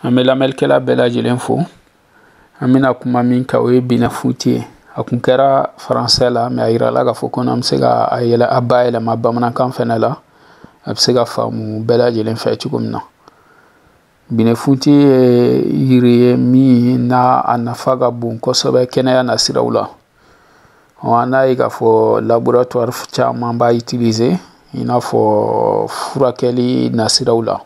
An bɛ lamɛnnikɛla bɛɛ lajɛlen fo. An bɛna kuma min kan, o ye binafuti ye. A kun kɛra faransɛ la, mais a yirala k'a fɔ ko n'an bɛ se ka a yɛlɛ, a bayɛlɛma bamanankan fɛnɛ la, a bɛ se ka faamu bɛɛ lajɛlen fɛ cogo min na. Binafuti ye yiri ye min n'a a nafa ka bon kosɛbɛ kɛnɛya nasiraw la. An n'a ye k'a fɔ laboratoire caman b'a utiliser, i n'a fɔ furakɛli nasiraw la.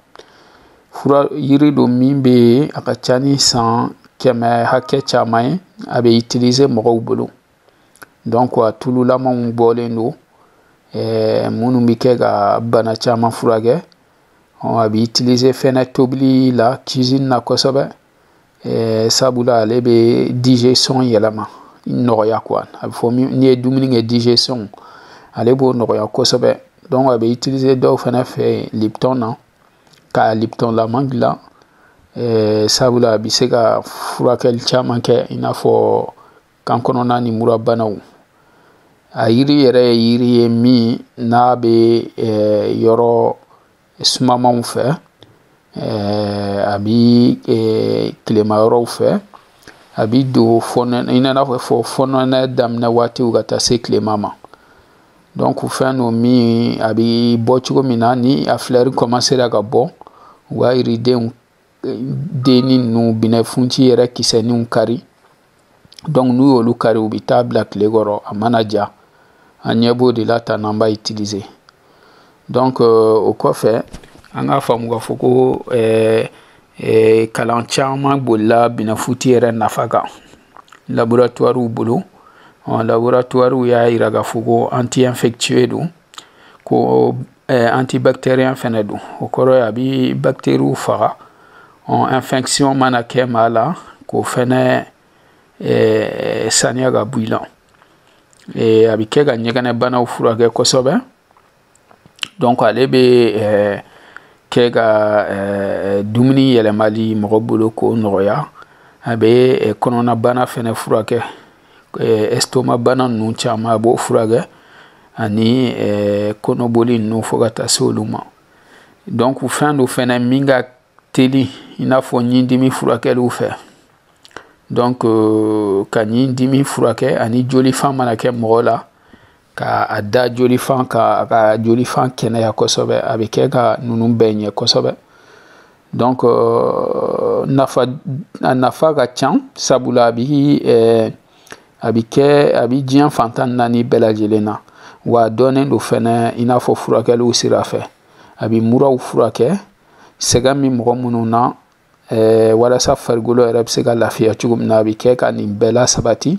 Fura yiri don min bɛ yen, a ka ca ni san 100 hakɛ caman ye, a bɛ utiliser mɔgɔw bolo. Donc a tululamaw bɔlen don, minnu bɛ kɛ ka bana caman furakɛ. A bɛ utiliser fɛnɛ tobili la, cuisine na kosɛbɛ, sabula ale bɛ digestion yɛlɛma, nɔgɔya quoi. A bɛ fɔ n'i ye dumuni kɛ, digestion, ale b'o nɔgɔya kosɛbɛ. Donc a bɛ utiliser dɔw fɛnɛ fɛ Lipton na, ka Lipton laman dilan, sabula a bɛ se ka furakɛli caman kɛ, i n'a fɔ kan kɔnɔna ni murabanaw. A yiri yɛrɛ ye yiri ye min n'a bɛ yɔrɔ sumamanw fɛ, a bɛ tilema yɔrɔw fɛ, a bɛ don fɔnɛ, i n'a fɔ fɔnɛ daminɛ waatiw ka taa se tilema ma. Donc fɛn don min a bɛ bɔ cogo min na, ni a fleur commencera ka bɔ, u b'a yiridenw denni ninnu, binɛfunti yɛrɛ kisɛninw kari. Donc n'u y'olu kari, u bɛ taa bila tile kɔrɔ, a mana ja, an ɲɛ b'o de la tan n'an b'a utiliser. Donc o kɔfɛ, an k'a faamu k'a fɔ ko kalan caman bolila binafuti yɛrɛ nafa kan laboratoirew bolo. Laboratoirew y'a yira k'a fɔ ko anti-infectieux don, ko antibactérien fɛnɛ don. O kɔrɔ ye a bɛ bactériw faga. Infection mana kɛ maa la, k'o fɛnɛ saniya ka bɔ i la. A bɛ kɛ ka ɲɛgɛnɛbanaw furakɛ kosɛbɛ. Donc ale bɛ kɛ ka dumuni yɛlɛmali mɔgɔ bolo k'o nɔgɔya. A bɛ kɔnɔnabana fɛnɛ furakɛ, estomac bana ninnu caman, a b'o furakɛ, ani kɔnɔboli ninnu, fo ka taa se olu ma. Donc fɛn dɔ fɛnɛ min ka teli, i n'a fɔ ɲindimi furakɛliw fɛ. Donc ka ɲindimi furakɛ, ani jolifan mana kɛ mɔgɔ la, ka a da jolifan, ka a ka jolifan kɛnɛya kosɛbɛ. A bɛ kɛ ka ninnu bɛɛ ɲɛ kosɛbɛ. Donc nafa, a nafa ka ca, sabula a bɛ kɛ, a bɛ diɲɛ fantan naani bɛɛ lajɛlen na. Wa a dɔnnen don fɛnɛ, i n'a fɔ furakɛliw sira fɛ, a bɛ muraw furakɛ, sɛgɛn min mɔgɔ minnu na, walasa farikolo yɛrɛ bɛ se ka lafiya cogo min na, a bɛ kɛ ka nin bɛɛ la sabati.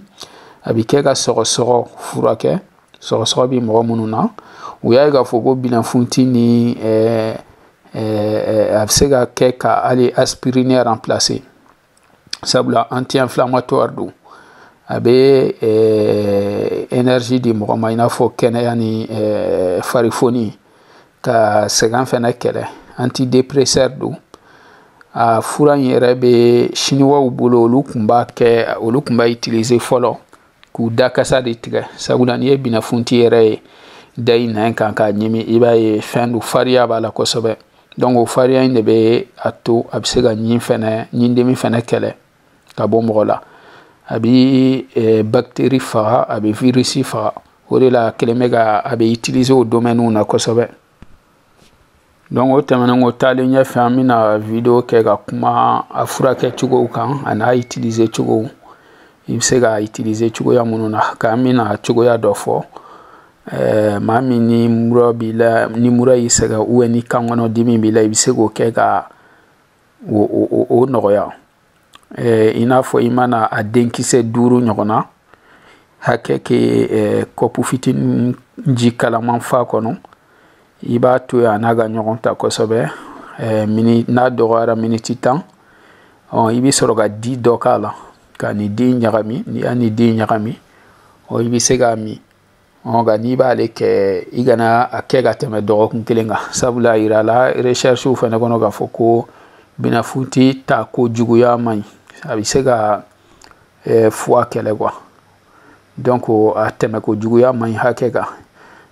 A bɛ kɛ ka sɔgɔsɔgɔ furakɛ, sɔgɔsɔgɔ bɛ mɔgɔ minnu na. U y'a ye k'a fɔ ko binafunti ni a bɛ se ka kɛ ka hali aspirine remplacer, sabula anti-inflammatoire don. A bɛ énergie di mɔgɔ ma, i n'a fɔ kɛnɛya ni farifoni, ka sɛgɛn fɛnɛ kɛlɛ. Antidépresseur don. A fura in yɛrɛ bɛ siniwaw bolo, olu tun b'a kɛ, olu tun b'a utiliser fɔlɔ k'u da kasa de tigɛ, sabula n'i ye binafunti yɛrɛ ye da i nɛn kan k'a ɲimi, i b'a ye fɛn don, fariya b'a la kosɛbɛ. Donc o fariya in de bɛ a to a bɛ se ka ɲin fɛnɛ, ɲindimi fɛnɛ kɛlɛ ka bɔ mɔgɔ la. A bɛ bactérie faga, a bɛ virus faga. O de la a kɛlen bɛ ka a bɛ utiliser o domaine na kosɛbɛ. Donc o tɛmɛnen kɔ, taalen ɲɛfɛ, an bɛna vidéo kɛ ka kuma a furakɛ cogow kan, a n'a utiliser cogo, i bɛ se k'a utiliser cogoya minnu na. K'an bɛna cogoya dɔ fɔ, maa min ni mura b'i la, ni mura y'i sɛgɛn, ou ni kan kɔnɔ dimi b'i la, i bɛ se k'o kɛ ka o nɔgɔya. I n'a fɔ i mana a denkisɛ 5 ɲɔgɔnna hakɛ kɛ kɔpu fitinin ji kalaman fa kɔnɔ, i b'a to yen a n'a ka ɲɔgɔn ta kosɛbɛ, n'a dɔgɔyara miniti 10. I bɛ sɔrɔ ka di dɔ k'a la, ka nin den ɲagami. N'i y'a ni den ɲagami, i bɛ se k'a min. Nka n'i b'ale kɛ, i kana a kɛ ka tɛmɛ dɔgɔkun kelen kan, sabula a yirala recherche fɛnɛ kɔnɔ k'a fɔ ko binafunti ta ko juguya man ɲi, a bɛ se ka foie kɛlɛ quoi. Donc a tɛmɛ ko juguya man ɲi hakɛ kan.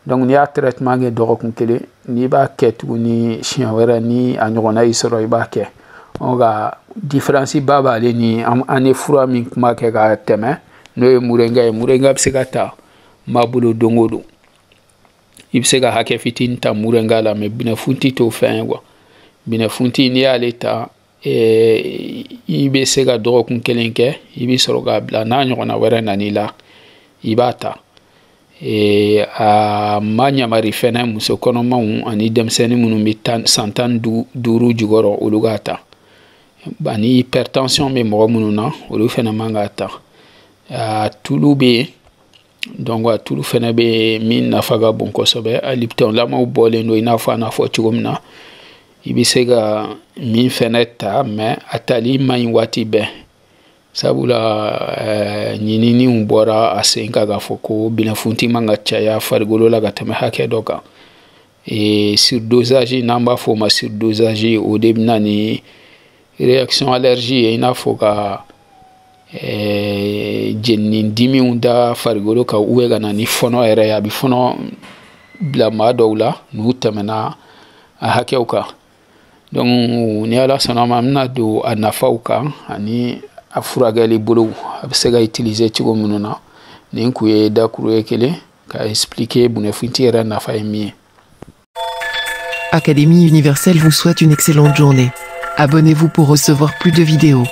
Donc n'i y'a traitement kɛ dɔgɔkun kelen, n'i b'a kɛ tuguni siɲɛ wɛrɛ, ni a ɲɔgɔnna y'i sɔrɔ, i b'a kɛ. Nka différence ba b'ale ni an ye fura min kuma kɛ ka tɛmɛ, n'o ye moringa ye. Moringa bɛ se ka ta maa bolo don o don, i bɛ se ka hakɛ fitinin ta moringa la, mais bɛnɛfunti t'o fɛn ye quoi. Bɛnɛfunti, n'i y'ale ta, i bɛ se ka dɔgɔkun kelen kɛ, i bɛ sɔrɔ k'a bila. N'a ɲɔgɔnna wɛrɛ nan'i la, i b'a ta. A ma ɲamari fɛnɛ muso kɔnɔmaw ani denmisɛnnin minnu bɛ san 15 jukɔrɔ, olu k'a ta. Ani hypertension bɛ mɔgɔ minnu na, olu fɛnɛ man k'a ta. A tulu bɛ yen, donc a tulu fɛnɛ bɛ min nafa ka bon kosɛbɛ. A Lipton lamaw bɔlen don, i n'a fɔ an n'a fɔ cogo min na. I bɛ se ka min fɛnɛ ta, mais a tali man ɲi waati bɛɛ, sabula ɲininiw bɔra a sen kan k'a fɔ ko bɛnɛfunti man ka caya farikolo la ka tɛmɛ hakɛ dɔ kan. Surdosage, n'an b'a fɔ o ma surdosage, o de bɛ na ni réaction allergie ye, i n'a fɔ ka jenini dimiw da farikolo kan, ou ka na ni fɔnɔ yɛrɛ ye. A bɛ fɔnɔ bila maa dɔw la n'u tɛmɛna a hakɛw kan. Donc ni Ala sɔnna ma, an bɛna don a nafaw kan ani a furakɛli bolow, a bɛ se ka utiliser cogo minnu na. Nin kun ye dakuru ye kelen ka expliquer bɛnɛfunti yɛrɛ nafa ye min ye. Académie Universelle vous souhaite une excellente journée. Abonnez-vous pour recevoir plus de vidéos.